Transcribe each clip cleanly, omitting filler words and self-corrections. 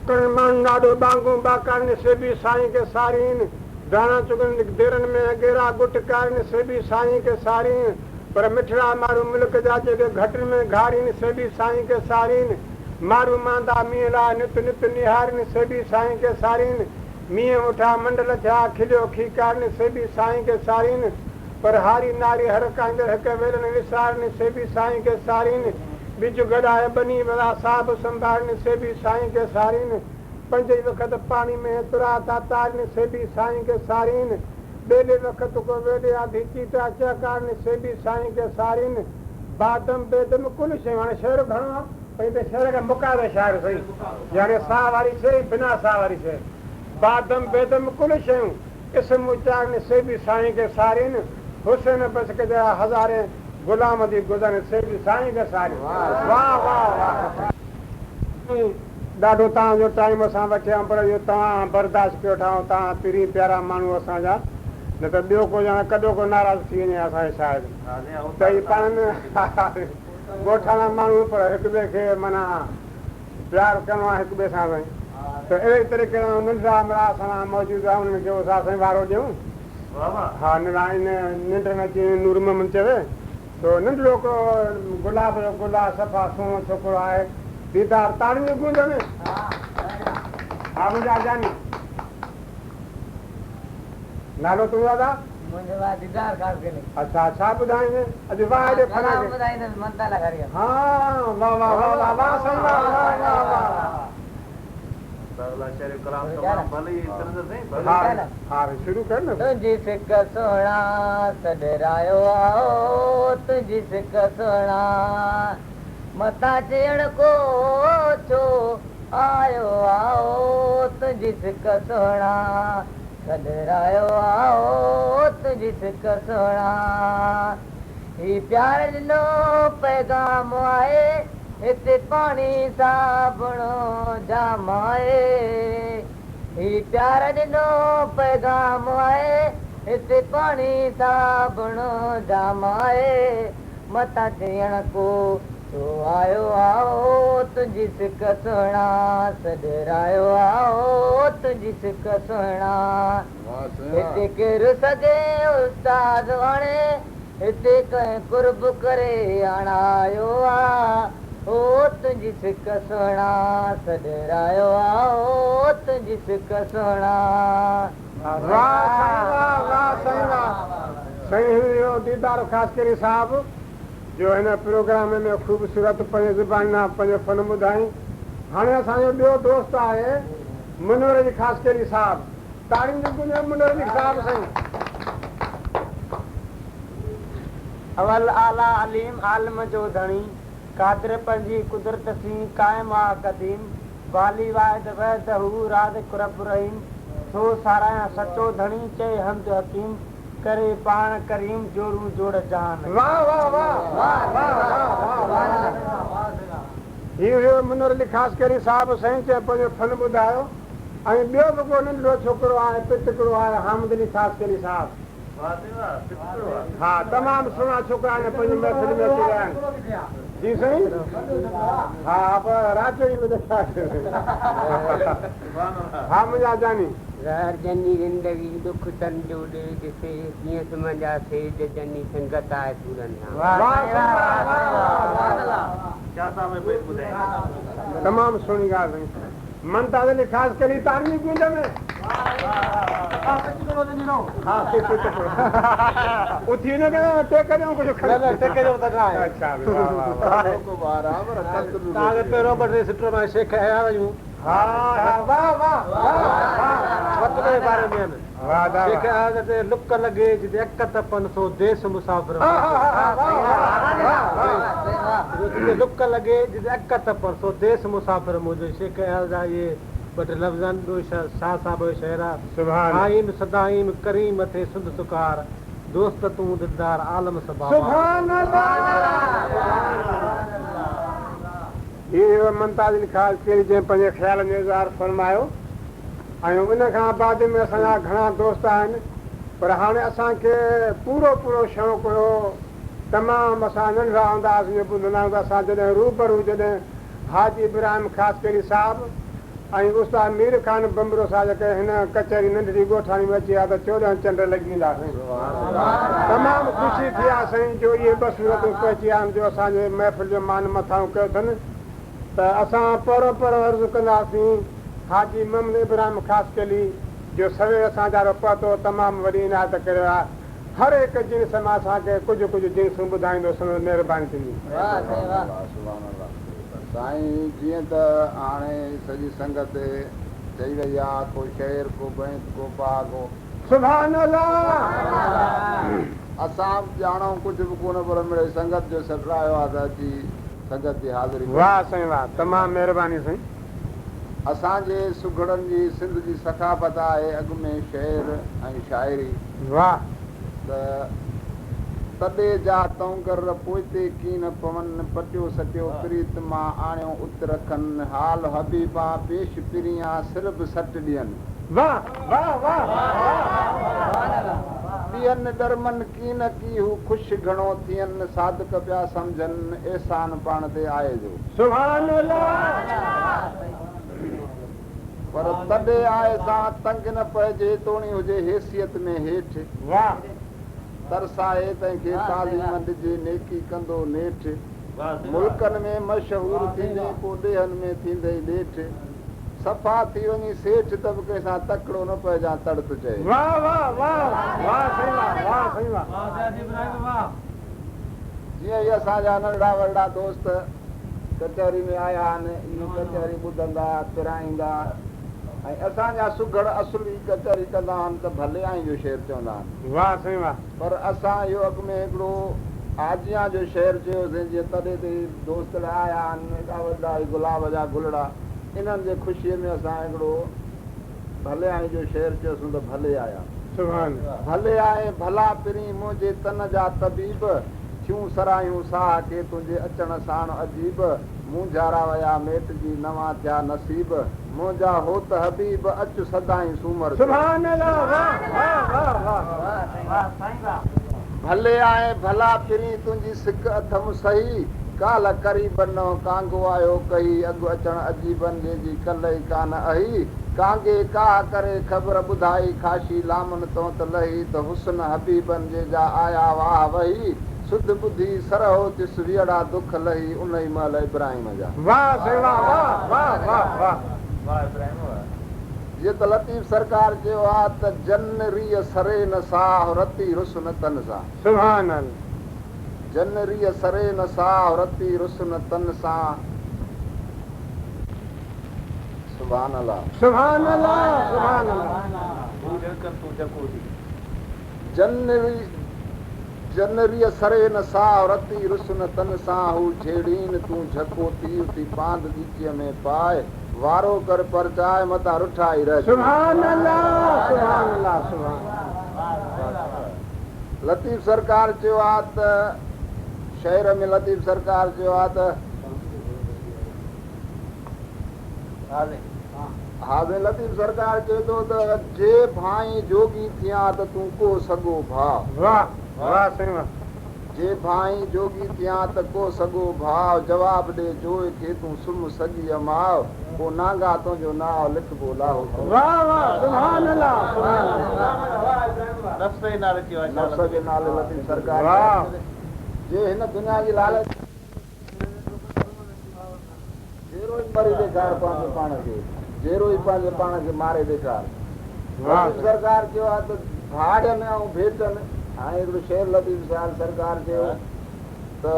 ڪرڻ ماڻهن آڏو ٻانگون ٻاڪارين، سي به سائين کي سارين. داڻا چڳن ديرن ۾ ڳيرا ڳٽ ڪارين، سي به سائين کي سارين. پر مٺڙا مارو ملڪ جا جيڪي گهٽن ۾ گهارين، سي به سائين کي سارين. مارو ماندا مينهن لاء نت نت نهارين، سي به سائين کي سارين. مينهن اٺا منڊل ٿيا، کليو کيڪارين، سي به سائين کي سارين. پر هاري ناري هر ڪاهيندڙ هڪ ويل نه وسارين، سي به سائين کي سارين. ٻج گڏائي ٻني ولا صاحب سنڀارين، سي به سائين کي سارين. پنج ئي وقت پاڻي ۾ ترا ٿا تارين، سي به سائين کي سارين. ٻيلي وقت ڪو ويلي آڌي چيتا چهڪارين، سي به سائين کي سارين. بادم بيدم ڪل شيون، هاڻي شعر گهڻو آ پر هتي شعر کي مڪايو ٿو شاعر سائين، يعني ساهه واري شيء ۽ بنا ساهه واري شيء. بادم بيدم ڪل شيون، اسم اچارين، سي به سائين کي سارين. حسين بس ڪجي ها هزارين غلام the گذرين، سي به سائين کي سارين. واه واه واه. ڏاڍو توهان جو ٽائيم اسان وٺي آيون پر اهو توهان برداشت ڪيو ويٺا آهيو توهان پرين پيارا ماڻهو اسان جا نه ته ٻيو ڪو ڄڻ ڪڏو ڪو ناراض ٿي وڃي اسان جي شايد ته هي پاڻ ۾ ڳوٺاڻا ماڻهو پر هڪ ٻئي کي معنيٰ پيار ڪرڻو آهي هڪ ٻئي سان سائين ته اهڙي طريقي سان ننڍڙا همراهه اسان سان موجود آهن انهن کي اسان سائين وارو ڏيون ها ننڍڙا ان ننڊ نه اچي وڃي نور محمد چوي ٿو ننڍڙو هڪڙو گلاب جو گل آ صفا سهڻو ڇوڪرو آهي ديدار تاڙين جي گونج ۾ ها منهنجا جاني نالو تنهنجو ادا؟ منهنجو ڀاء ديدار خاصخيلي. اڇا ڇا ٻڌائيندين اڄ واهه ڏي فنا ڪلام ٻڌائيندس ممتا لغاري جو. ها واه واه واه واه واه سائين واه واه واه واه. ها ها شروع ڪر نه. تنهنجي سڪ سهڻا سڏرايو آ تنهنجي سڪ سهڻا متان چيڻ ڪو ڇو آيو آ تنهنجي سڪ سهڻا سڏرايو آ تنهنجي سڪ سهڻا هي پيار ڏنو پيغام آهي هتي پاڻي صابڻ جام آهي هي پيار ڏنو پيغام آهي هتي پاڻي صابڻ جام آهي متان چيڻ ڪو ڇو آيو آ تنهنجي سڪ سهڻا سڏرايو آ تنهنجي سڪ سهڻا هتي ڪير سگهي استاد آڻي هتي ڪنهن قرب ڪري آڻايو آ او تنهنجي سڪ سهڻا سڏرايو آ او تنهنجي سڪ سهڻا. واه سائين واه واه سائين واه سائين اهو ديدار خاصخيلي صاحب جو هن پروگرام ۾ خوبصورت پنهنجي زبان سان پنهنجو فن ٻڌائين هاڻي اسان جو ٻيو دوست آهي منور علي خاصخيلي صاحب تاڙين جو گونج منور علي صاحب سائين. اول اعليٰ عليم عالم جو ڌڻي، قادر پنهنجي قدرت سين قائم آ قديم، والي واحد وحده رازق رب رحيم، ٿو ساراهيان سچو ڌڻي چئي حمد حڪيم، ڪري پاڻ ڪريم جوڙون جوڙ جهان کي. واه واه واه واه واه واه هي هيو منور علي خاصخيلي صاحب سائين چئي پنهنجو فن ٻڌايو ۽ ٻيو به ڪو ننڍڙو ڇوڪرو آهي پتڪڙو آهي حامد علي خاصخيلي صاحب. ها تمام سهڻا ڇوڪرا هن پنهنجي محفل ۾ اچي ويا آهن. جي سائين ها پر رات جو ئي ها منهنجا جاني. زهر جني زندگي ڏک تن جو ڏي ڏسي ڪيئن سمهندا سيج جني سنگت آهي سورن سان. واه سائين واه واه واه تمام سهڻي ڳالهه سائين. ممتاز علي خاصخيلي تارني گونج ۾. اٿي نه ڪندا ٽيڪ ڏيون ڪجهه کڻي. نه نه ٽيڪ ڏيون ته نه آهي. اڇا واه واه واه. تان کي پهريون ٻه ٽي سٽون مان شيخ اياز جون ها ها واه واه واه وطن جي باري ۾ آهن. واه دا شيخ اياز تي لڪ لڳي جتي اک تپن سو ديس مسافر جتي لڪ لڳي جتي اک تپن سو ديس مسافر منهنجو شيخ اياز جا اهي ٻه ٽي لفظ آهن ٻيو شاهه صاحب جو شعر آهي سبحان آئيم سدائيم ڪرين مٿي سنڌ سڪار دوست تون دلدار عالم سڀ آباد. سبحان الله هي هيو ممتاز علي خاصخيلي جنهن پنهنجي خيالن جو اظهار فرمايو ۽ ان کان بعد ۾ اسان جا گهڻا دوست آهن پر هاڻي اسان کي پورو پورو شوق هيو تمام اسان ننڍڙا هوندا هئاسين جو ٻڌندا آهيون ته اسان جڏهن روبرو جڏهن حاجي ابراهيم خاصخيلي صاحب ۽ استاد مير خان ڀنڀرو صاحب جيڪڏهن هن ڪچهري ننڍڙي ڳوٺاڻي ۾ اچي ها ته 14 چنڊ لڳي ويندا سائين. تمام خوشي ٿي آ سائين جو اهي ٻه صورتون پهچي آيا آهن جو اسان جي محفل جو مان مٿانهون ڪيو اٿن ته اسان پهريون پهريون عرض ڪنداسين حاجي محمد ابراهيم خاصخيلي جو سوير اسان جارو پهتو تمام وڏي عنايت ڪريو آ هر هڪ جنس مان اسان کي ڪجهه ڪجهه جنسون ٻڌائيندو سندس مهرباني ٿيندي. واهه سائين واهه. سبحان الله سائين جيئن ته هاڻي سڄي سنگت چئي وئي آ ڪو شعر ڪو بيت ڪو پهاڪو. سبحان الله. اسان به ڄاڻون ڪجهه به ڪونه پر مڙئي سنگت جو سڏرايو آ ته اچي سنگت جي حاضري ڀريون. واهه سائين واهه تمام مهرباني سائين. اسان جي سگهڙن جي سنڌ جي ثقافت آهي اڳ ۾ شعر ۽ شاعري. واهه. ته تڏي جا تونگر پوئتي ڪين پون، پٽيو سٽيو پريت مان آڻيو ات رکن، حال حبيبان پيش پريان سر به سٽ ڏين. واهه واهه واهه واهه. ڏين ڏرمن ڪين ڪي هو خوش گهڻو ٿين، صادق پيا سمجهن احسان پاڻ تي آئي جو. سبحان الله. پر تڏي آء سان تنگ نه پئجي، توڻي هجي حيثيت ۾ هيٺ. واهه. ترسائي تنهن کي تعظيم ڏجي، نيڪي ڪندو نيٺ. ملڪن ۾ مشهور ٿيندين، پوء ڏيهن ۾ ٿيندئي ڏيٺ. صفا ٿي وڃي سيٺ ته به ڪنهن سان تڪڙو نه پئجان تڙ ٿو چئي. واهه واهه واهه واهه سائين واهه واهه سائين واهه. جيئن هي اسان جا ننڍڙا وڏڙا دوست ڪچهري ۾ آيا آهن، اهي ڪچهري ٻڌندا، پرائيندا ۽ اسان جا سگهڙ اصل ئي ڪچهري ڪندا آهن ته ڀلي آئين جو شعر چوندا آهن. واهه سائين واهه. پر اسان اهو اڳ ۾ هڪڙو آجيان جو شعر چيوسين، جيئن تڏي تي هي دوستڙا آيا آهن، ايڏا وڏا هي گلاب جا گلڙا، انهن جي خوشيء ۾ اسان هڪڙو ڀلي آئين جو شعر چيوسون ته ڀلي آيا. سبحان. ڀلي آئين ڀلا پرين منهنجي تن جا طبيب، ٿيون سراهيون ساهه کي تنهنجي اچڻ ساڻ عجيب، مونجهارا ويا ميٽجي نوان ٿيا نصيب، منهنجا هوت حبيب اچ سدائين سومر تي. سبحان الله واه واه واه واه. ڀلي آئين ڀلا پرين تنهنجي سڪ اٿم سهي، ڪالهه قريبن نئون ڪانگو آيو ڪهي، اڳ اچڻ عجيبن جي جي ڪل ئي ڪانه اهي، ڪانگي ڪاهه ڪري خبر ٻڌائي خاشي لامن تون ته لهي ته حسن حبيبن جي جا آيا واهه وهي، سڌ ٻڌي سرهو ٿيس ويئڙا دک لهي انهي مهل ابراهيم جا. واهه سائين واهه واهه واهه واهه واهه. واهه ابراهيم واهه. جيئن ته لطيف سرڪار چيو آ ته جن ريء سري نه ساهه رتي رس نه تن سان. سبحان الله. جن ريء سري نه ساهه رتي رس نه تن سان. سبحان الله. سبحان الله سبحان الله. هو جهڪن تون جهڪو ٿي. جن ريء سري نه ساهه رتي رس نه تن سان هو جهيڙين تون جهڪو ٿي اٿي پاند ڳچيء ۾ پاء وارو ڪر پرچاء متان رٺا ئي رهجي. سبحان الله سبحان الله سبحان الله. لطيف سرڪار چيو آ ته شعر ۾ لطيف سرڪار چيو آ ته. ها سائين لطيف سرڪار چئي ٿو ته جي ڀانئين جوڳي ٿيان ته تون ڪو سڳو ڀاء. واه واه سائين واه. جي ڀانئين جوڳي ٿيان ته ڪو سڳو ڀاء جواب ڏي جوء کي تون سمهه سڳيء ماء ڪو نانگا تنهنجو ناء لکبو لاهوت ۾. واه واه سبحان الله سبحان الله. نفس جي نالي چيو آهي شاهه نفس جي نالي لطيف سرڪار واه. جي هن دنيا جي لالچ. جيئرو ئي مري ڏيکار پنهنجي پاڻ کي، جيئرو ئي پنهنجي پاڻ کي ماري ڏيکار. لطيف سرڪار چيو آهي ته ڀاڙين ۽ ڀيٽن، هاڻي هڪڙو شعر لطيف سيال سرڪار چيو ته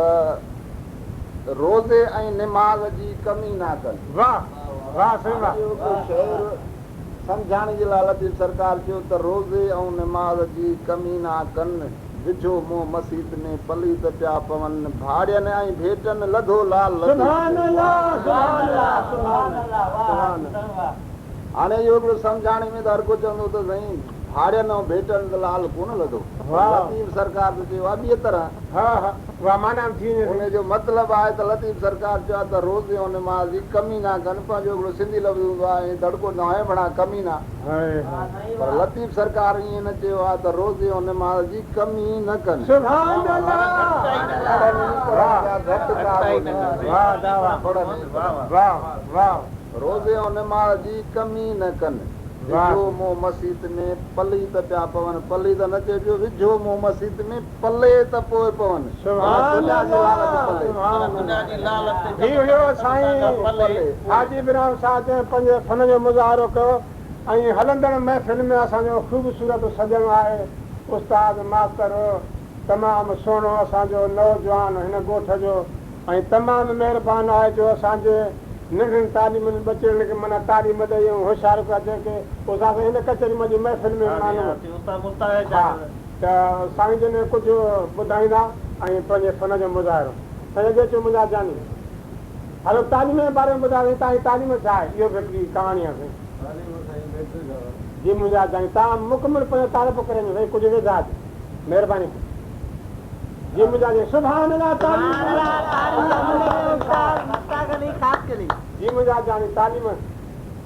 روزي ۽ نماز جي ڪمي نا ڪن. واه واه سائين واه. اهو هڪڙو شعر سمجهاڻي جي لاء لطيف سرڪار چيو ته روزي ۽ نماز جي ڪمي نا ڪن. وجهو منهن مسيت ۾ پليت پيا پون، ڀاڙين ۽ ڀيٽن لڌو لال لطيف سبحان الله سبحان الله سبحان الله. هاڻي اهو هڪڙو سمجهاڻي ۾ ته هر ڪو چوندو ته سائين ڀاڙين ۽ ڀيٽن ته لال ڪونه لڌو پر لطيف سرڪار ته چيو آهي ٻيء طرح. ها ها اها معنيٰ به ٿي وڃي ان جو مطلب آهي ته لطيف سرڪار چيو آهي ته روزي ۽ نماز جي ڪمي نه ڪن پنهنجو هڪڙو سنڌي لفظ هوندو آهي ۽ دڙڪو ڏنو آهي بڻا ڪمينا. پر لطيف سرڪار ائين نه چيو آهي ته روزي ۽ نماز جي ڪمي نه ڪن. سبحان الله پڙهن ئي پڙهن پيا گهٽ ڪا ڪونهي. پڙهن ئي پڙهن. واه واه. روزي ۽ نماز جي ڪمي نه ڪن. وجهو منهن مسيت ۾ پليت پيا پون. پليت نه چئبو وجهو منهن مسيت ۾ پليت پوء پون. سبحان الله هي هيو سائين حاجي ابراهيم صاحب جنهن پنهنجي فن جو مظاهرو ڪيو ۽ هلندڙ محفل ۾ اسان جو خوبصورت سڄڻ آهي استاد ماستر تمام سهڻو اسان جو نوجوان هن ڳوٺ جو ۽ تمام مهربان آهي جو اسان جي ننڍڙين تعليمن ٻچڙن کي معنيٰ تعليم ڏئي ۽ هوشيار ڪيو آهي جنهن کي استاد هن ڪچهري منجهه محفل ۾ مانو ها ته سائين جن ڪجهه ٻڌائيندا ۽ پنهنجي فن جو مظاهرو سائين اڳي اچو منهنجا جاني هلو تعليم جي باري ۾ ٻڌايو سائين توهان جي تعليم ڇا آهي اهو به هڪڙي ڪهاڻي آهي سائين. تعليم سائين ميٽرڪ آهي. جي منهنجا جاني توهان مڪمل پنهنجو تعارف ڪري وڃو سائين ڪجهه ويجها اچو مهرباني ڪري. جي منهنجا جي سبحان الله تعليم جي منهنجا جاني تعليم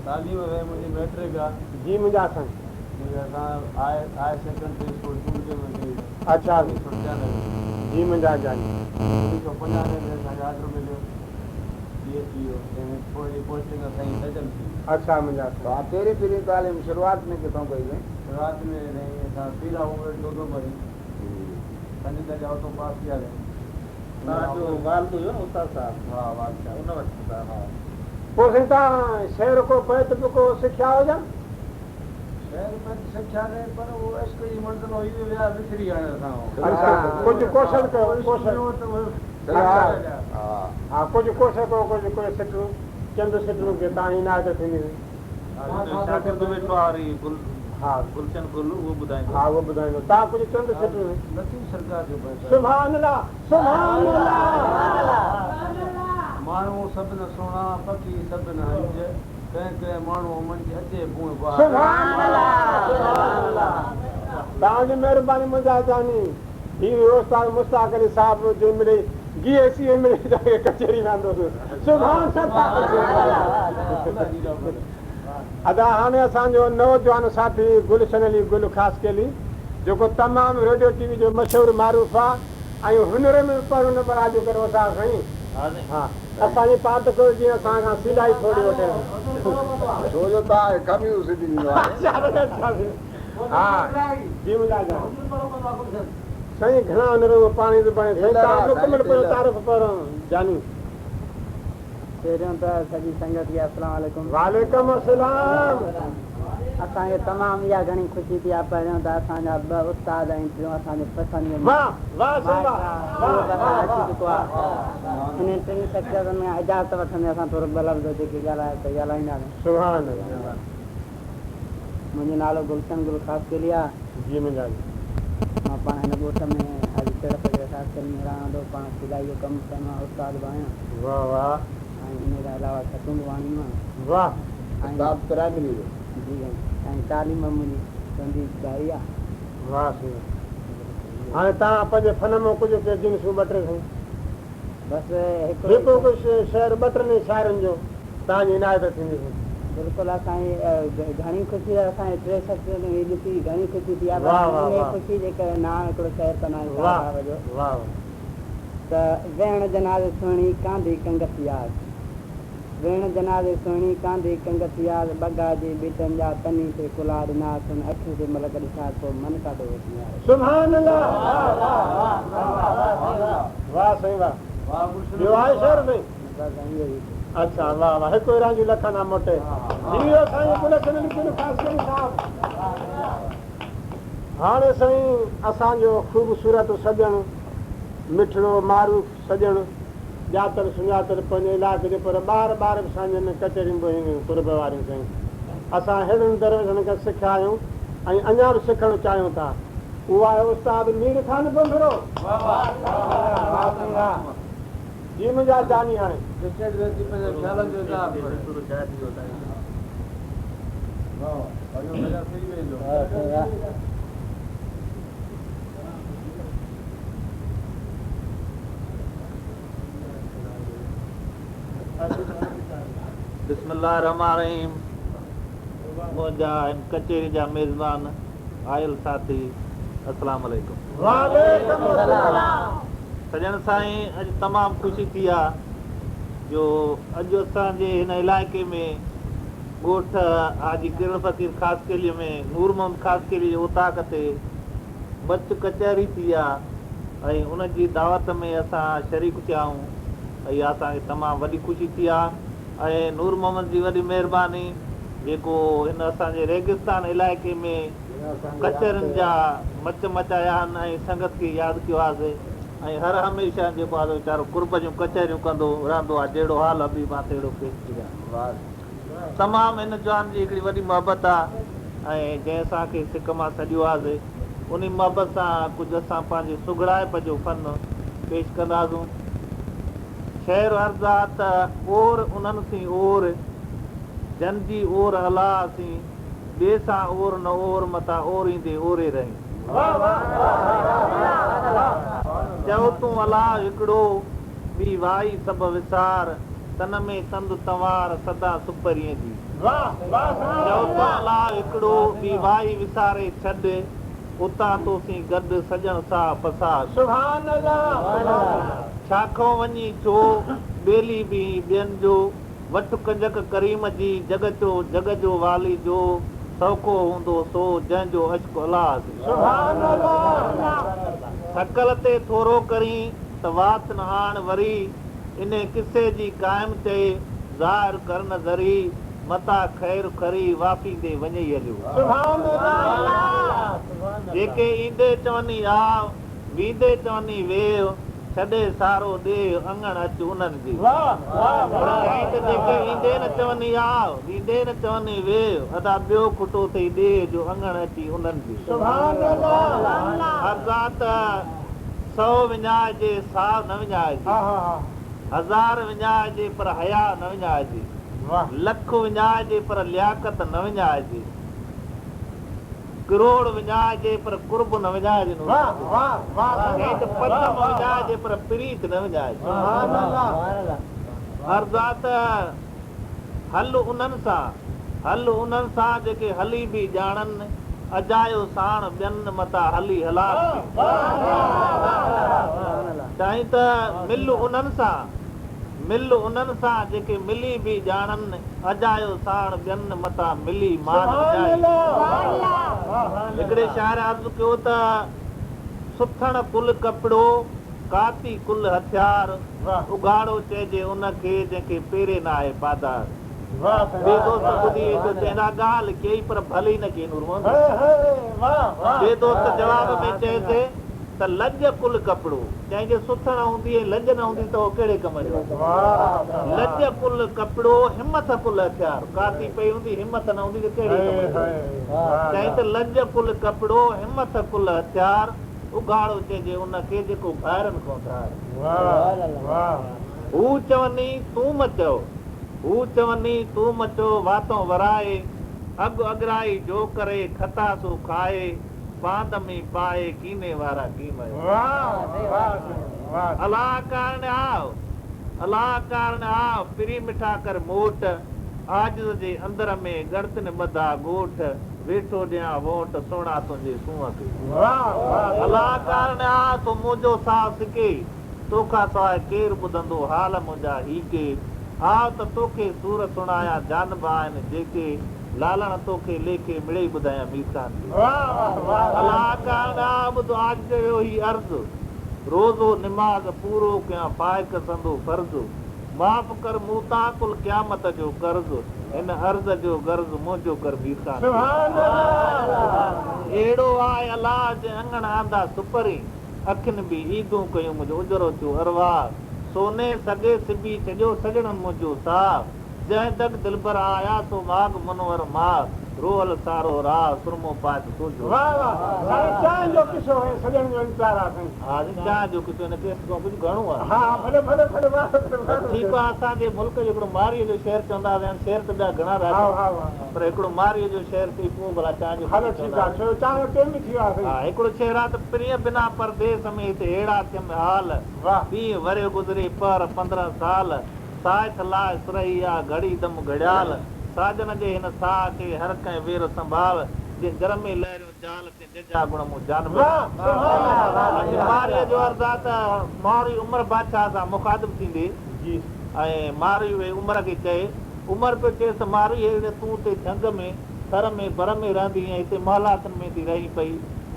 تعليم رهي منهنجي ميٽرڪ آ. جي منهنجا سائين. منهنجي اسان هاء سيڪنڊري اسڪول چونڊڪي ۾ ڪئي. اڇا 1993 جي منهنجا جاني. 1995 ۾ اسان کي آرڊر مليو ڊي ايس پي جو جنهن ۾ پوء جي پوسٽنگ اسان جي ڇڄن ٿي. اڇا منهنجا سائين. توهان پهرين پهرين تعليم شروعات ۾ ڪٿان ڪئي سائين؟ شروعات ۾ سائين اسان پيرا عمر دودو مري. پنج درجا اتون پاس ٿيا سين. توهان جو والد هيو نه استاد صاحب؟ ها والد صاحب. ان وٽ پهتا. ها. پوء سائين توهان شعر ڪو بيت به ڪو سکيا هيو ڇا؟ شعر بيت سکيا نه پر اهو عشق جي منزل هئي اهي ويا وسري هاڻي اسان کان. اڇا ڪجهه ڪوشش ڪيو ڪوشش. اڇا ها ڪجهه ڪوشش ڪيو ڪجهه ڪوئي سٽون چند سٽون ڪي توهان جي عنايت ٿيندي سائين. شاگرد ويٺو آ وري گل ها گلشن گل اهو ٻڌائيندو. ها اهو ٻڌائيندو توهان ڪجهه چند سٽون. لطيف سرڪار جو بيت آهي. سبحان الله سبحان الله. ماڻهو سڀ نه سهڻا پکي سڀ نه هنج ڪنهن ڪنهن ماڻهوء منجهه اچي ڀونء بهار. سبحان الله سبحان الله توهان جي مهرباني منهنجا جاني هي هيو استاد مشتاق علي صاحب جنهن مڙئي گيهه سيهه مڙئي توهان کي ڪچهري ۾ آندوسون سبحان الله ادا هاڻي اسان جو نوجوان ساٿي گلشن علي گل خاصخيلي جيڪو تمام ريڊيو ٽي وي جو مشهور معروف آ ۽ هنر ۾ به پهريون نمبر آ جو ڪري وساهه سائين ها اسان جي پارت ڪيو جيئن اسان کان سيلائي ٿوري وٺي. ڇو جو توهان کي خميون سبي ڏيندو آهي. ها جي منهنجا جان. سائين گهڻا هنر اهو پاڻ ئي ٿو بڻي سائين ٽيلر توهان آ سائين مڪمل پنهنجو ٽيلر. تعارف پهريون جاني. پهريون ته سڄي سنگت کي السلام عليڪم. وعليڪم السلام. اسان کي تمام اها گهڻي خوشي ٿي آهي پهريون ته اسان جا ٻه استاد ۽ ٽيون اسان جو پسند جو واه واه سائين مائٽ واه آهي واه اهو به واه اسان اچي واه چڪو آهي انهن ٽن شخصيتن کان اجازت وٺندي اسان ٿورو ٻه لفظ جيڪي ڳالهايا سي ڳالهائينداسين. سبحان الله. منهنجو نالو گلشن گل خاصخيلي آ. جي منهنجا جي. مان پاڻ هن ڳوٺ ۾ حاجي چڙ فقير خاصخيلي ۾ رهان ٿو. پاڻ سلائي جو ڪم به ڪندو آهيان، استاد به آهيان. واه واه. ۽ انهي کان علاوه ڇتون به واڻيندو آهيان. واه. ۽ استاد پرائمري جو. جي سائين. ۽ تعليم منهنجي سنڌي ٻاري آ. واه سائين هاڻي توهان پنهنجي فن مان ڪجهه ڪي جنسون ٻه ٽي سائين. بس هڪڙو ئي جيڪو ڪجهه شعر ٻه ٽن شاعرن جو توهان جي عنايت ٿيندي سائين. بلڪل اسان کي گهڻي خوشي اسان کي ٽي شخصيتون هي ڏسي گهڻي خوشي ٿي آهي پر واه واه انهي واه. خوشي جي ڪري نان هڪڙو شعر ڪندا آهيون شاهه واه صاحب جو. واه واه. ته ويهڻ جنازي سهڻي ڪانڌي ڪنگس ياز ويهڻ جنازي سهڻي ڪانڌي ڪنگس ياز ٻگها جي ٻيٽن جا تني سي ڪلها ڏنا سن اکين سي ملڪ ڏٺا سو من ڪاڏو وچنيارو. سبحان الله واه واه واه واه سائين واه ٻيو آهي شعر سائين. بس اهو ئي. اڇا واه واه هڪ ايران جون لکن آ موٽي جيئو سائين گلشن علي گل خاصخيلي صاحب. هاڻي سائين اسان جو خوبصورت سڄڻ مٺڙو معروف سڄڻ ڄاتل سڃاتل پنهنجي علائقي جو پر ٻار ٻار به سائين جن ڪچهريون به هيون قرب واريون سائين اسان ههڙن درويشن کان سکيا آهيون ۽ اڃا به سکڻ چاهيون ٿا اهو آهي استاد مير خان ڀنڀرو. جي منهنجا جاني هاڻي. ڪچهري ۾ اچي پنهنجن خيالن جو اظهار ڪري. بسم الله الرحمٰن الرحيم منهنجا هن ڪچهري جا ميزبان آيل ساٿي السلام عليڪم. وعليڪم السلام. سڄڻ سائين اڄ تمام خوشي ٿي آ جو اڄ اسان جي هن علائقي ۾ ڳوٺ حاجي ڪرڙ فقير خاصخيلي ۾ نور محمد خاصخيلي جي اوطاق تي مچ ڪچهري ٿي آ ۽ ان جي دعوت ۾ اسان شريڪ ٿيا آهيون ۽ اها اسان کي تمام وڏي خوشي ٿي آ ۽ نور محمد جي وڏي مهرباني جيڪو هن اسان جي ريگستان علائقي ۾ ڪچهرين جا مچ مچايا آهن ۽ سنگت کي ياد ڪيو آسي ۽ هر هميشه جيڪو آهي سو ويچارو قرب جون ڪچهريون ڪندو رهندو آهي جهڙو حال حبيب آ تهڙو پيش ڪجان. تمام هن جوان جي هڪڙي وڏي محبت آ ۽ جنهن اسان کي سڪ مان سڏيو آسي انهي محبت سان ڪجهه اسان پنهنجي سگهڙائپ جو فن پيش ڪنداسون. شعر عرض آ ته اور انهن سين اور جن جي اور الله سين ٻئي سان اور نه اور متان اوريندي اوري رهين. چئو تون الله هڪڙو، ٻي وائي سڀ وسار، تن ۾ تند تنوار، سدا سپرينء جي. چئو تون الله هڪڙو، ٻي وائي وساري ڇڏ، اتان توسين گڏ، سڄڻ ساهه پساهه. ڇا کئون وڃين ڇو، ٻيلي بيهين ٻين جو. وٺ ڪنجڪ ڪريم جي، جڳ چو جڳ جو والي جو، سوکو هوندو سو، جنهن جو عشق الله سين. ٿڪل تي ٿورو ڪرين، ته وات نه آڻ وري، انهي قصي جي قائم چئي، ظاهر ڪر نه ذري، متان خير کري، وافيندي وڃئي هليو. جيڪي ايندي چوني آء، ويندي چوني ويهه، ڇڏي سارو ڏيهه، اڱڻ اچ انهن جي. پر چيائين ته جيڪي ايندي نه چوني آء، ويندي نه چوني ويهه، ادا ٻيو کٽو ٿئي ڏيهه جو اڱڻ اچي انهن جي. عرض آ ته سئو وڃائجي ساء نه وڃائجي، هزار وڃائجي پر حياء نه وڃائجي، لک وڃائجي پر لياقت نه وڃائجي. ڪروڙ وڃائجي پر قرب نه وڃائجي نور چيائين ته پدم وڃائجي پر پريت نه وڃائجي. عرض آ ته هل انهن سان هل انهن سان جيڪي هلي به ڄاڻن اجايو ساڻ ٻين متان هلي هلاک ٿين. چيائين ته مل انهن سان مل انهن سان جيڪي ملي به ڄاڻن اجايو ساڻ ٻين متان ملي مان وڃائين. هڪڙي شاعر عرض ڪيو ته، سٿڻ ڪل ڪپڙو، ڪاتي ڪل هٿيار، اگهاڙو چئجي ان کي، جنهن کي پيري ناهي پادار. ٻئي دوست ٻڌي هيٺ چئندا ڳالهه ڪيئي پر ڀلي نه ڪيئي نور محمد. ٻئي دوست جواب ۾ چيس ته لڄ ڪل ڪپڙو. چيائين جي سٿڻ هوندي ۽ لڄ نه هوندي ته اهو ڪهڙي ڪم جو آهي. لڄ ڪل ڪپڙو، همٿ ڪل هٿيار. ڪاتي پئي هوندي، همٿ نه هوندي ته ڪهڙي ڪم جو آهي. چيائين ته لڄ ڪل ڪپڙو، همٿ ڪل هٿيار، اگهاڙو چئجي ان کي جيڪو ڀائرن کان ڌار. هو چوني تون م چئو، هو چوني تون م چئو، واتئون ورائي، اڳ اڳرائي جو ڪري، خطا سو کائي. پاند ۾ پائي ڪيني وارا ڪيم آيو. الله ڪارڻ آء، الله ڪارڻ آء، پرين مٺا ڪر موٽ، عاجز جي اندر ۾ ڳڻتين ٻڌا ڳوٺ، ويٺو ڏيان وونٽ، سهڻا تنهنجي سونهن کي. الله ڪارڻ آء، ٿو منهنجو ساهه سڪي، توکان سواء ڪير ٻڌندو حال منهنجا هي ڪي، آء ته توکي سور سڻايان جانب آهن جيڪي، لالڻ توکي ليکي مڙئي ٻڌايان مير خان کي. الله ڪارڻ آء ٻڌ عاجز جو هي عرض، روزو نماز پورو ڪيان فائق سندو فرض، معاف ڪر مون تان ڪل قيامت جو قرض، هن عرض جو غرض منهنجو ڪر مير خان کي. اهڙو آء الله جنهن اڱڻ آندا سپرين، اکين به عيدون ڪيون منهنجو اجرو ٿيو ارواح، سوني سڳي سبي ڇڏيو سڄڻن منهنجو ساهه. جنهن دڳ دلبر آيا سو ماڳ منور ماء، روحل سارو راهه، سرمو پائي ته سوجهو. واھ واھ سائين چانهه جو قصو ۽ سڄڻ جو انتظار آ سائين. ها سائين چانهه جو قصو هن ڪيسٽ کان ڪجهه گهڻو آ. ها ها ڀلي ڀلي ڀلي واھ واھ. ٺيڪ آ اسان جي ملڪ جو هڪڙو مارئيء جو شعر چوندا هئاسين هاڻي شعر ته ٻيا گهڻا ٿا اچن پر هڪڙو مارئيء جو شعر چئي پوء ڀلا چانهه جو هلو قصو ٺيڪ چوندا آ ڇو جو چانهه جو ٽيم به ٿي ويو آ سائين. ها هڪڙو شعر آ ته پرينء بنا پرديس ۾ هت ههڙا ٿيم حال ڏينهن ورهيه گذري پهر 15 سال. ساعت لاء سرهي آ گهڙي دم گهڙيال، ساجن جي هن ساهه کي هر ڪنهن وير سنڀال، جنهن جر ۾ لهريون جال، تنهن جهجها گڻ مون جان ۾. اڄ مارئيء جو عرض آ ته مارئي عمر بادشاهه سان مخاطب ٿيندي ۽ ماروئي وئي عمر کي چئي. عمر پيو چئيس ته ماروئي هيڏي تون اتي جهنگ ۾، ٿر ۾، بر ۾ رهندي هئين ۽ هتي محلاتن ۾ ٿي رهين پئي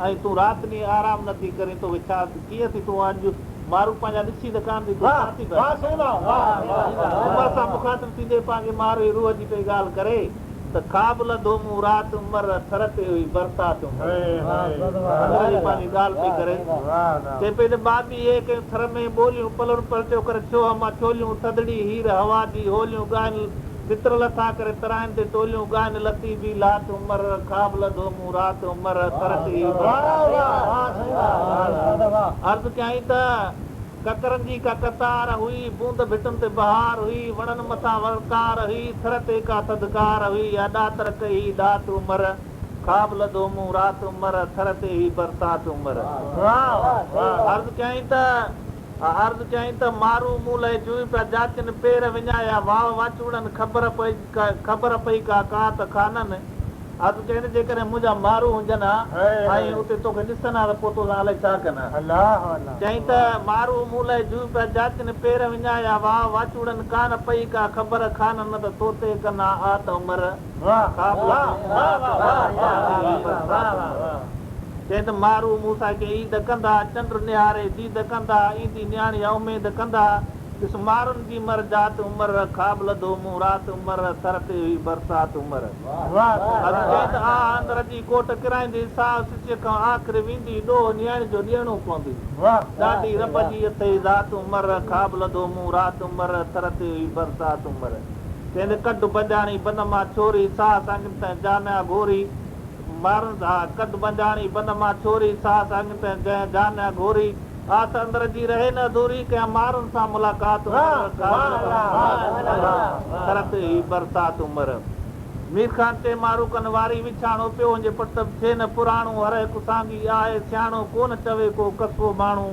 ۽ تون رات ڏينهن آرام نه ٿي ڪرين توکي ڇا ڪيئن ٿي تون اڄ مارو پنهنجا ڏسين ته ڪانه ٿي تون ڇا ٿي ڀائين؟ عمر سان مخاطب ٿيندي پنهنجي ماروئي روح جي پئي ڳالهه ڪري ته خواب لڌو مون رات عمر ٿر تي هئي برسات عمر اندر جي پنهنجي ڳالهه پئي ڪري چئي پئي ته ٻاٻيهي ڪيون ٿر ۾ ٻوليون پلر پلٽيو ڪري ڇوهه مان ڇوليون ٿڌڙي هير هوا جي هوليون ڳائن تتر لٿا ڪري تراين تي ٽوليون ڳائن لطيفي لات عمر خواب لڌو مون رات عمر ٿر تي هئي برسات عرض ڪيائين ته ڪڪرن جي ڪا قطار هئي، بوند ڀٽن تي بهار هئي، وڻن مٿان ولڪار هئي، ٿر تي ڪا ٿڌڪار هئي، يا ڏاتر ڪئي هئي ڏات عمر، خواب لڌو مون رات عمر، ٿر تي هئي برسات عمر. عرض ڪيائين ته عرض ڪيائين ته مارو مون لئه جوئي پيا جاچن، پير وڃايا واء واچوڙن، خبر پئي خبر پئي ڪا ڪات خانن. عرض ڪيائين ته جيڪڏهن منهنجا مارو هجن ها ۽ اتي توکي ڏسن ها ته پوء توسان الائي ڇا ڪن ها. چيائين ته مارو مون لئه جوئي پيا جاچن، پير وڃايا واء واچوڙن، ڪانه پئي ڪا خبر خانن، نه ته توتي ڪن ها آت عمر، خواب لڌو مون رات عمر، ٿر تي هئي برسات عمر. چيائين ته مارو مون سان ڪئين عيد ڪندا، چنڊ نهاري ديد ڪندا، ايندي نياڻي اها اميد ڪندا. ڏس مارن جي مر جات عمر، خواب لڌو مون رات عمر، ٿر تي هئي برسات عمر. عرض ڪيائين ته آء اندر جي ڪوٽ ڪرائيندي، ساهه سسيء کان آخر ويندي، ڏوهه نياڻي جو ڏيڻو پوندي. ڏاڍي رب جي اٿئي ذات عمر، خواب لڌو مون رات عمر، ٿر تي هئي برسات عمر. چيائين ته ڪڍ بنجاڻي بند مان ڇوري، ساهه سانگين تنهن جانيا گهوري. مارن ها ڪڍ بنجاڻي بند مان ڇوري، ساهه سانگين تنهن جانيا گهوري. آس اندر جي رهي نه اڌوري، ڪيان مارن سان ملاقات عمر، خواب لڌو ٿر تي هئي برسات عمر. مير خان چئي مارو ڪن واري وڇاڻو پيو هنجي پٽ ته ٿئي نه پراڻو هر هڪ سانگي آهي سياڻو ڪو نه چوي ڪو ڪسو ماڻهو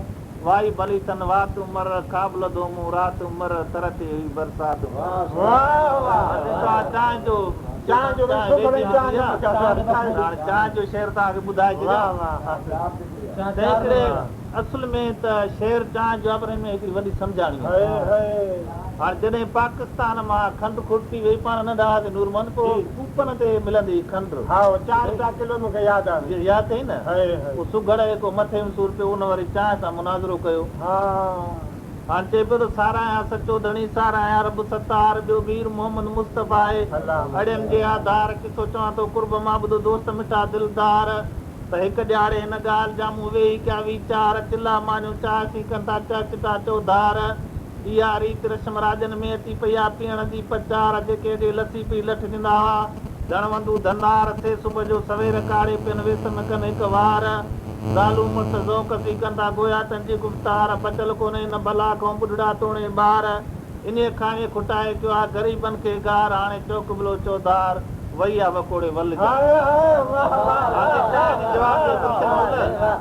وائي ڀلي ٿن وات عمر، خواب لڌو مون رات عمر، ٿر تي هئي برسات عمر. چانهه جو چانهه ويجهي هوندي آ هاڻي چانهه جو شعر توهان کي ٻڌائي ڇڏيان. تنهنڪري اصل ۾ ته شعر چانهه جو آهي پر ان ۾ هڪڙي وڏي سمجهاڻي آهي. هاڻي جڏهن پاڪستان مان کنڊ کٽي وئي پاڻ ننڍا هئاسين نور محمد پوء ڪوپن تي ملندي هئي کنڊ. ياد اٿئي نه؟ پوء سگهڙ هڪ مٿي ۾ سور پيو ان وري چانهه سان مناظرو ڪيو. هاڻي چئي پيو ته ساراهيان سچو ڌڻي ساراهيان رب ستار ٻيو مير محمد مصطفيٰ آهي اڙين جي آڌار قصو چوان ٿو قرب مان ٻڌو دوست مٺا دلدار. ته هڪ ڏهاڙي هن ڳالهه جا مون ويهي ڪيا ويچار، چلا مانيون چاهه سين ڪن ٿا چهه چٽا چوڌار. اها ريت رشم راڄن ۾ اچي پئي آ پيئڻ جي پچار، جيڪي اڳي لسي پي لٺ ڏيندا هئا، ڌڻ وندو ڌنار، سي صبح جو سوير ڪاڙهي پين ويس نه ڪن هڪ وار. زالون مڙس ذوق سين ڪن ٿا گويا تن جي گفتار، بچل ڪونهي نه ڀلا کئون ٻڍڙا توڻي ٻار. انهيء کاڻيء کٽائي ڪيو آ غريبن کي گار، هاڻي چوڪبلو چوڌار، وئي آ وڪوڙي ول جا. هاڻي چانهه جي جواب ڏي پڇيو نه.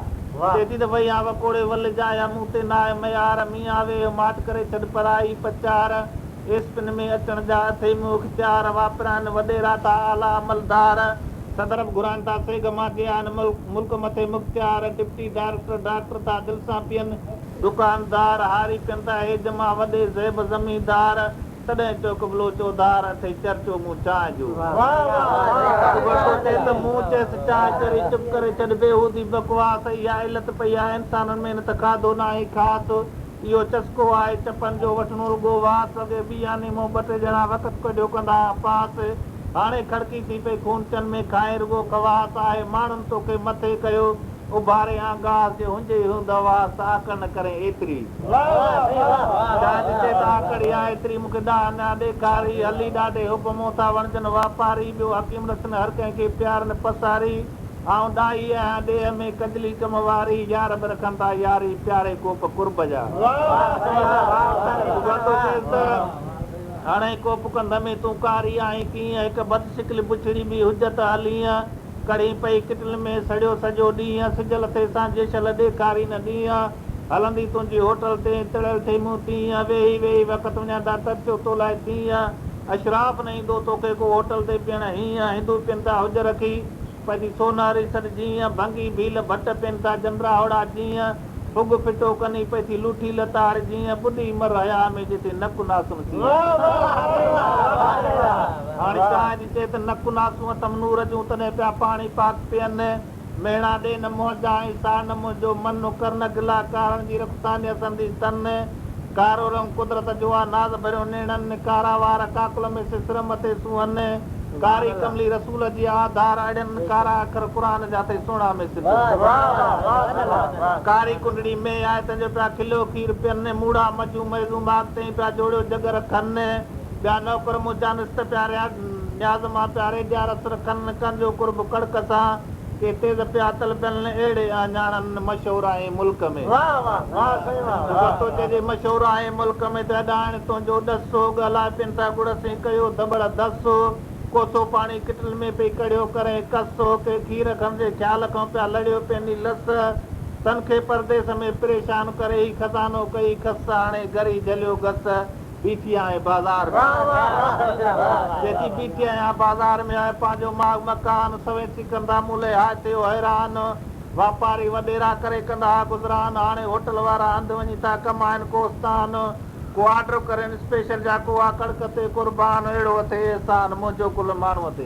چئي ٿي ته وئي آ وڪوڙي ول جا يا مون تي ناهي ميار، ميان ويهه ماٺ ڪري ڇڏ پرائي پچار، ايسپن ۾ اچڻ جا اٿئي مون اختيار، واپرائن وڏيرا ٿا اعليٰ عملدار، صدر به گهرائن ٿا سيگهه مان جي آهن ملڪ مٿي مختيار، ڊپٽي ڊائريڪٽر ڊاڪٽر ٿا دل سان پين، دڪاندار هاري پين ٿا هيج مان وڏي زيب زميندار، تڏهن چوڪبلو چوڌار اٿئي چرچو مون چانهه جو. ورتو چئي ته مون چيس چانهه چري چپ ڪري ڇڏ بيهودي بڪواس اها علت پئي آهي انسانن ۾ نه ته کاڌو ناهي خاص اهو چسڪو آهي چپن جو وٺڻو رڳو واس اڳي ٻي آني مون ٻه ٽي ڄڻا وقت ڪڍيو ڪندا ها پاس هاڻي کڙڪي ٿي پئي خونچن ۾ کائين رڳو خواس آهي ماڻهن توکي مٿي ڪيو اڀاري آنگاس جي هنج ئي هوند هواس ته آڪڙ نه ڪرين ايتري. چانهه چئي ته آڪڙ اها ايتري مون کي ڏاهه نه ڏيکاري، هلي ڏاڍي حب مون ٿا وڻجن واپاري، ٻيو حڪيم رسن هر ڪنهن کي پيار نه پساري، آئون ڏاهي آهيان ڏيهه ۾ ڪجلي ڪم واري، يار به رکن ٿا ياري، پياري ڪوپ قرب جا. ورتو چيس ته هڻي ڪوپ ڪنڌ ۾ تون ڪاري آهين ڪيئن، هڪ بدشڪل بڇڙي ٻي حجت هلينء. ڪڙهي پئي ڪٽل ۾ سڙيو سڄو ڏينهن، سج لٿي سانجهي شل ڏيکاري نه ڏينهن، هلندي تنهنجي هوٽل تي تڙيل ٿئي مون تيئن، ويهي ويهي وقت وڃائيندا ترسيو تو لاء تيئن، اشراف نه ايندو توکي ڪو هوٽل تي پيئڻ هيئن، هندو پين ٿا هج رکي پنهنجي سونهاري سڏ جيئن، ڀنگي ڀيل ڀٽ پين ٿا جنڊراهوڙا جيئن. ڦڳ ڦٽو ڪني پئي ٿي لوٺي لتاڙ جيئن ٻڏي مر حيا ۾ جتي نڪ ناسن سين. هاڻي چانهه جي چئي ته نڪ ناسون اٿم نور جون تڏهن پيا پاڻي پاڪ پين. مهڻا ڏي نه منهنجا ۽ ساڙ نه منهنجو من ڪر نه گلا ڪارڻ جي رک ثانيه سندي تن. ڪارو رنگ قدرت جو آ ناز ڀريو نيڻن ڪارا وار ڪاڪل ۾ سي سر مٿي سونهن ڪاري ڪملي رسول جي آڌار اڙين ڪارا اکر قرآن جا اٿئي سهڻا ۾ سڌ ڪاري ڪنڊڙي مينهن آهي تنهن جو پيا کليو کير پين موڙا مجون ميزون ماڳ تئين پيا جوڙيو جڳ رکن ٻيا نوڪر منهنجا نست پيا نياز مان پيا ريجا رس رکن ڪن جو قرب ڪڙڪ سان ڪي تيز پيا طلبين اهڙي اهڃاڻن مشهور آهين ملڪ ۾. ٿو چئجي مشهور آهين ملڪ ۾ ته اڏائڻ تنهنجو ڏس ڳالهائي پين ٿا ڳڙ سين ڪيو ڌٻڙ ڌس ڪوسو پاڻي ڪٽل ۾ پئي ڪڙهيو ڪرين ڪس ڪي کير کڻ جي خيال کان پيا لڙيو پين لس تن کي پرديس ۾ پريشان ڪري هي خزانو ڪئي کس هاڻي گري جهليو گس بيٺي آهين بازار ۾. چئي ٿي بيٺي آهيان بازار ۾ آهي پنهنجو ماڳ مڪان سوين سڪندا مون لئه هاء ٿيو حيران واپاري وڏيرا ڪري ڪندا ها گذران هاڻي هوٽل وارا هنڌ وڃي ٿا ڪمائن ڪوستان ڪو آرڊر ڪرين اسپيشل جا ڪو آ ڪڙڪ تي قربان اهڙو اٿئي احسان منهنجو ڪل ماڻهوء تي.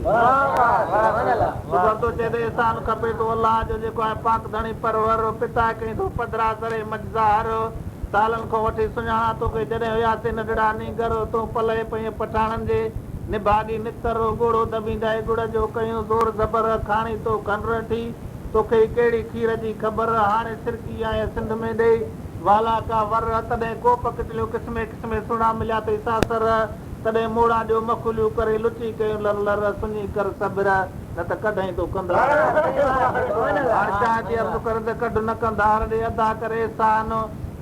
سگهڙ ٿو چئي ته احسان کپي ٿو الله جو جيڪو آهي پاڪ ڌڻي پرور پتا ڪئين ٿو پڌرا سري منجهه ظاهر سالن کان وٺي سڃاڻان توکي جڏهن هياسين ننڍڙا نينگر تون پلئه پئين پٺاڻن جي نڀاڳي نتر ڳوڙهو دٻيندائي ڳڙ جو ڪيون زور زبر کاڻي تو کنڊ رٺي توکي ڪهڙي کير جي خبر هاڻي سرڪي آئين سنڌ ۾ ڏيئي والا ڪا ور تڏهن ڪوپ ڪٽليون قسمين قسمين سهڻا مليا اٿئي ساسر تڏهن موڙا ڏيو مخوليون ڪري لچي ڪيون لر لر سڃي ڪر صبر نه ته ڪڍئين تو ڪنڌار. هاڻ چانهه ٿي عرض ڪرين ته ڪڍ نه ڪنڌار ڏي ادا ڪر احسان.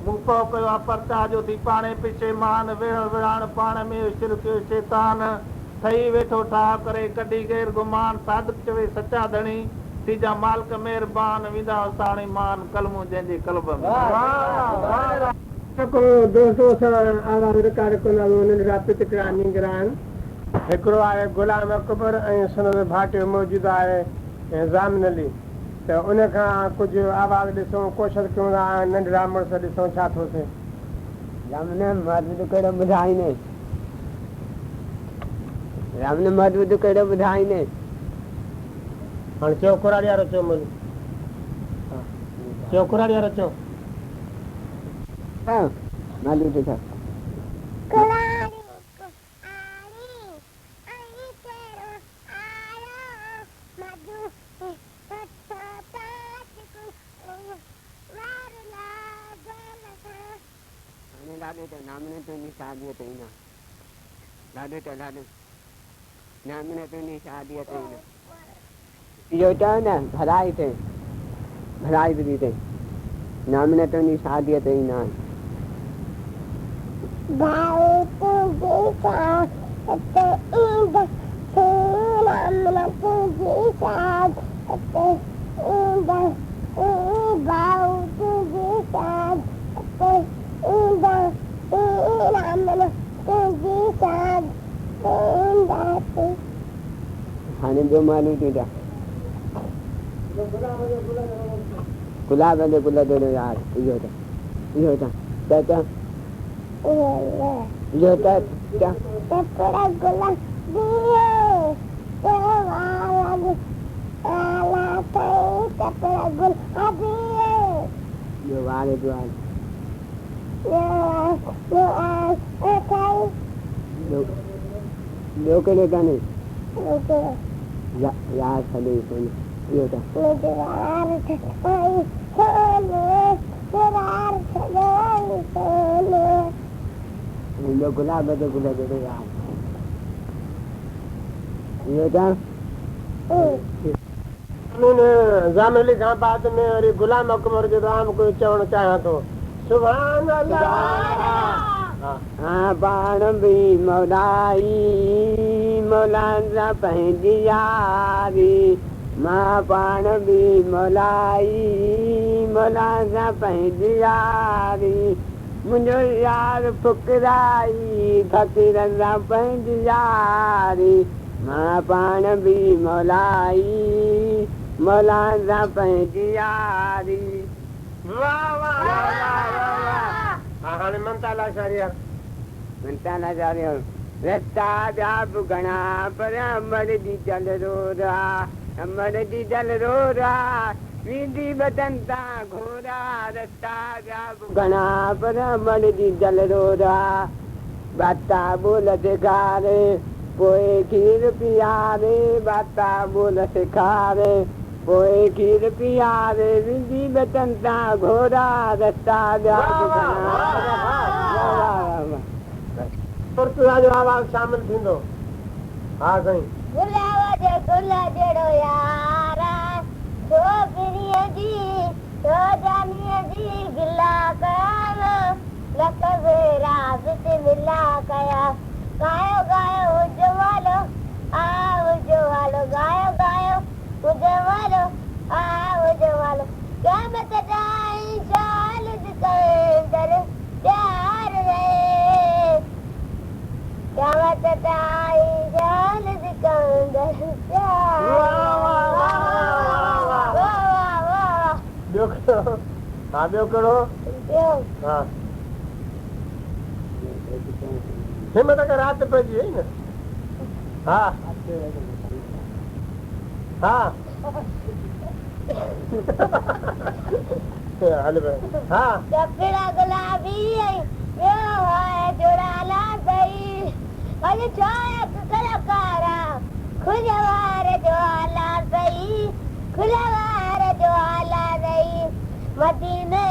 مون پئو ڪيو آ پرچاء جو ٿي پاڻهي پشيمان ويڙهڻ وڙهائڻ پاڻ ۾ اهو شرڪ اهو شيطان. ٺهي ويٺو ٺاهه ڪري ڪڍي غير گمان صادق چوي سچا ڌڻي ٿيجان مالڪ مهربان ويندا ساڻ ايمان ڪلمون جنهن جي قلب ۾. هڪڙو دوستو سان آواز رڪارڊ ڪندو آهي ننڍڙا پتڪڙا نينگر آهن. هڪڙو آهي غلام اڪبر ۽ سندس ڀائٽيو موجود آهي ضامن علي ته ان کان ڪجهه آواز ڏسون ڪوشش ڪيون ٿا ۽ ننڍڙا مڙس ڏسون ڇا ٿو ٿئي. ضامن مدد ڪهڙو ٻڌائيندين ضامن مدد ڪهڙو ٻڌائيندين. هاڻي چئو ڪراڙي وارو چئو مولوي ها چئو ڪراڙي وارو چئو. ها مالو ته ڇا. ڪراڙي ڪهاڙي ۽ ڪهڙو آيو مڌو اٺ پاچ وار لاڳل سان. هاڻي لاڏو ته نامڻ تنهنجي شاديء تي ايندا. لاڏو ته لاڏو نامڻ تنهنجي شاديء تي ايندا. اهو چئو نه ڀلائي ٿئي ڀلائي به ٿئي نامڻ تنهنجي شاديء تي ايندا آهن. ڀائي تنهنجي شاديء تي اينداسين نامڻ تنهنجي شاديء تي اينداسين ڀائو تنهنجي شاديء تي اينداسين نامڻ تنهنجي شاديء تي اينداسين. هاڻي ٻيو معلوم ٿي ته گلاب جي گل جهڙو يار اهو ته اهو ته چئه ته اهو ته چئه. ٻيو وار جو آهي. ٻيو ڪهڙو ڪانهي. يار ڇڏيئي ڪونه اهو ته. ٻيو گلاب جو گل جهڙو يار اهو ته. امين ضامن علي کان بعد ۾ وري غلام اڪبر جو رام ڪجهه چوڻ چاهيان ٿو. سبحان الله. ها پاڻ به مولائي مولا سان پنهنجي ياري مان پاڻ به مولائي مولا سان پنهنجي ياري منهنجو يار ڦڪرائي فقيرن سان پنهنجي ياري مان پاڻ به مولائي مولا سان پنهنجي ياري. वाह वाह वाह वाह वाह हा हाणे ममता लाशारी यार। ममता लाशारी रस्ता ॿिया बि घणा पर अमर ॾिजल रोरा अमर ॾिजल रोरा वेंदी बटन तां घोरा रस्ता ॿिया बि घणा पर अमर ॾिजल रोरा बाता ॿोल सेखारे पोइ खीर पीआरे बाता ॿोल सेखारे पोइ खीर पीआरे वेंदी बटन तां घोरा रस्ता ॿिया बि घणा वाह वाह वाह। मुर्तज़ा जो आवाज़ शामिल थींदो। हा साईं। गुलाब जे गुल जहिड़ो यार छो पीरीअ जी छो जानीअ जी गिला कया लख भेरा बिस्मिल्ला कया गायो गायो उजवालो आ उजवालो गायो गायो उजवालो आ उजवालो क़यामत ताईं शाल सिकंदर प्यार रहे क़यामत ताईं शाल सिकंदर प्यार वाह, वाह, वाह, वाह, वाह, वाह वाह वाह ॿियो कहिड़ो? हा ॿियो कहिड़ो? ॿियो हा हिमत कर राति पइजी वई न। हा हा हल भाई। हा कपिड़ा गुलाबी ऐं ॿियो आहे जुड़ाला सही अॼु छो कलाकारा खुल वार जो आला सही खुल वार जो आला सही मदीने